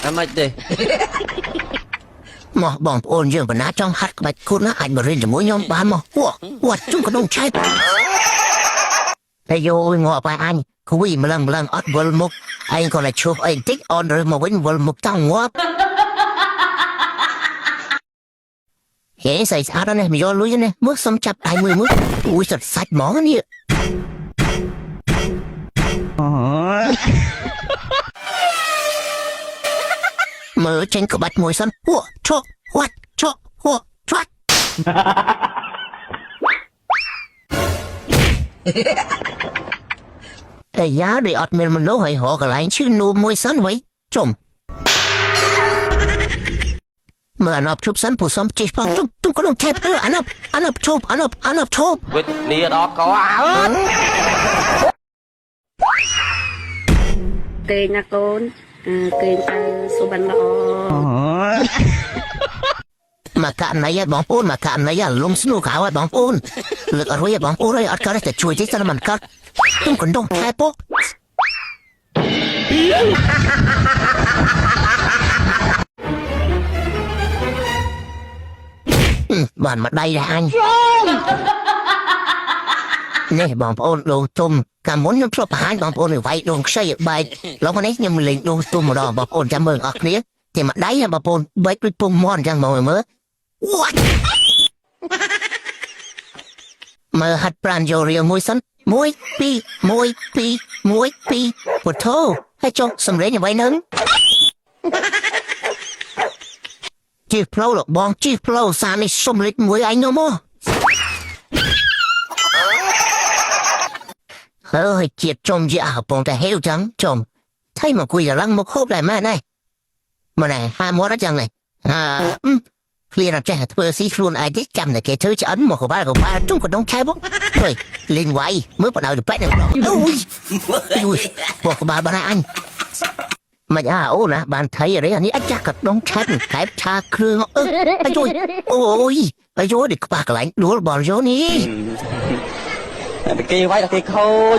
អាម៉េចទេ មកបងប្អូនយើងបណ្ណាចង់ហាត់ក្បាច់គុណណាអាចមករៀនជាមួយខ្ញុំបានមកហួវត្តជុំក្នុងឆែកតែយោងាប់ហើយអញគួយម្លឹងម្លឹងអត់វិលមុខឯងក៏តែឈប់អីបន្តិចអូនរើសមកវិញវិលមុខចង់ងាប់ហេស្អីស្អាតណាស់មកយកលុយនេះមើលសុំចាប់ដៃមួយមើលអូយសិតសាច់ហ្មងនេះមើលចេញក្បាច់មួយសិនហួឈប់វត្តឈប់ហួឆាត់ តែយ៉ាដូចអត់មានមនុស្សឲ្យរកកន្លែងឈឺនួមមួយសិនវៃជុំមើលអាណប់ជប់សិនពូសុំជិះផងជុំជុំក្នុងថេបអឺអាណប់អាណប់ជប់អាណប់អាណប់ជប់ វិទ្យាដល់កអើ គេងណាកូនអឺគេងទៅសុបិនល្អ មកករណីឲ្យបងប្អូនមកករណីឲ្យលំស្នូកៅឲ្យបងប្អូនលើកអត់រួចឲ្យបងប្អូនឲ្យអត់កើតទេតែជួយតិចសិនមិនកើតជុំកណ្ដុងថែពោបានមកដៃដែរអញ នេះបងប្អូនដងទុំកាលមុនខ្ញុំធ្លាប់បង្ហាញបងប្អូនឲ្យវាយដងខ្ចីឲ្យបែកឡងនេះខ្ញុំលេងដងទុំម្ដងបងប្អូនចាំមើលអស់គ្នាតែមួយដៃណាបងប្អូនបែកដូចពងមាន់អញ្ចឹងមកមើល What? មើលហាត់ប្រានយករៀលមួយសិន1 2 1 2 1 2ពុទ្ធោហើយចុះសំលេងអ្វីនឹងជិះផ្លូវលោកបងជិះផ្លូវសានេះសុំលេចមួយឯងនោះមក ហើយជាតិចំជាអកំពុងតែហេវចឹងចំថៃមកគួយឡើងមកហូបដែរម៉ែណែម៉ែហាមកដល់ចឹងនេះអាឃ្លានអត់ចេះធ្វើស៊ីខ្លួនឯងទេចាំតែគេធ្វើឆ្អិនមកក្បាលក្បាលជុំកដងឆែបងហេយលេងវាយមើលបដៅទៅប៉ែកនឹងអូយអូយបកក្បាលបានអញមិនអាអូណាបានថៃអីនេះអាចចាស់កដងឆែបកែបឆាគ្រឿងអឺអាយអូយអាយនេះក្បាស់កន្លែងដួលបលយោនេះ តែគេវាយតែគេខូច